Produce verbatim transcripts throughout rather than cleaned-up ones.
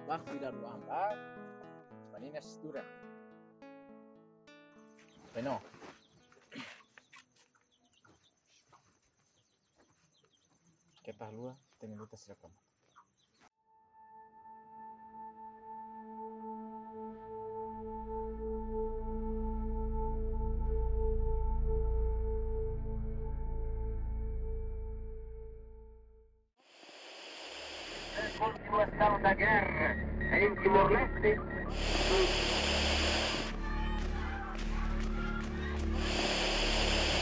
Ba kuidadu an ba, ba ninia estuda. Bueno. Keta haluha, ita-nia luta sira kama. Continuação da guerra em Timor-Leste.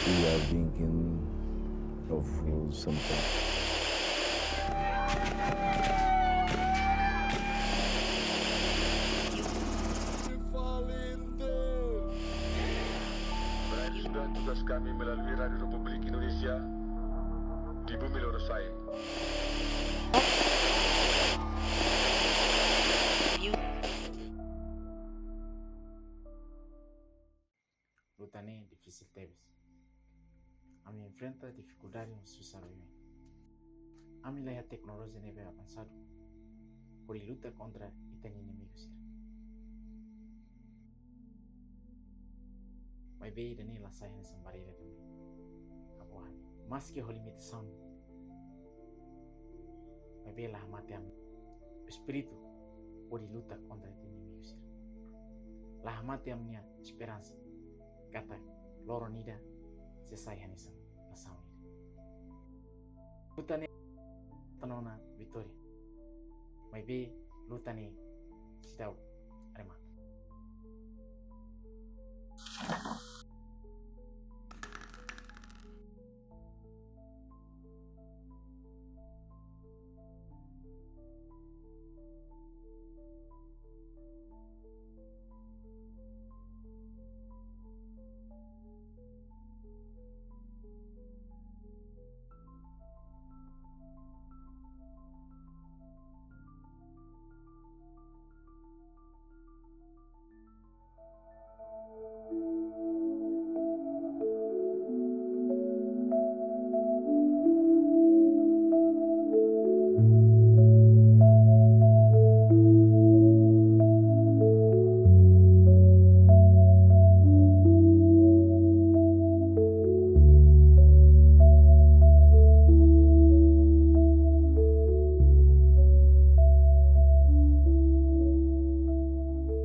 We are thinking of something. Para ini sudah tugas kami melalui Radio Republik Indonesia di Bumi Lorosa'e. Luta ne'e difisil tebes. Ami enfrenta difikuldade no susar oioin. Ami la iha teknolojia ne'ebé avansadu hodi luta kontra ita-nia inimigu sira. Maibé ida-ne'e la sai hanesan barreira ida mai apoiu ami. Maski ho limitasaun, maibé la hamate ami-nia espíritu hodi luta kontra ita-nia inimigu sira. La hamate ami-nia esperansa katak loron ida sei sai hanesan nasaun ida. Luta ne'e tan ona vitória. Maibé luta ne'e seidauk remata.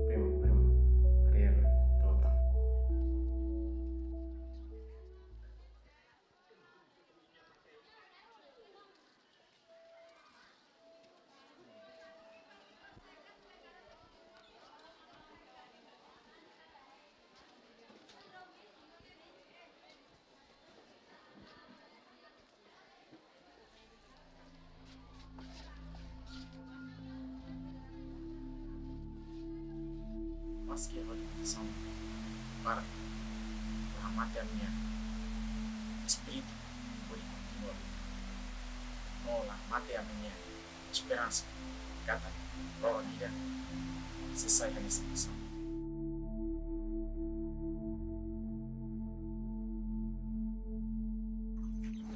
Prim, prim, Ariel, total. Maski ho limitasaun barak, la hamate ami-nia espíritu hodi kontinua luta. No la hamate ami-nia esperansa katak loron ida sei sai hanesan nasaun.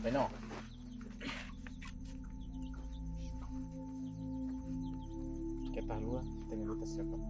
Bueno, keta haluha, ita-nia luta sira kama.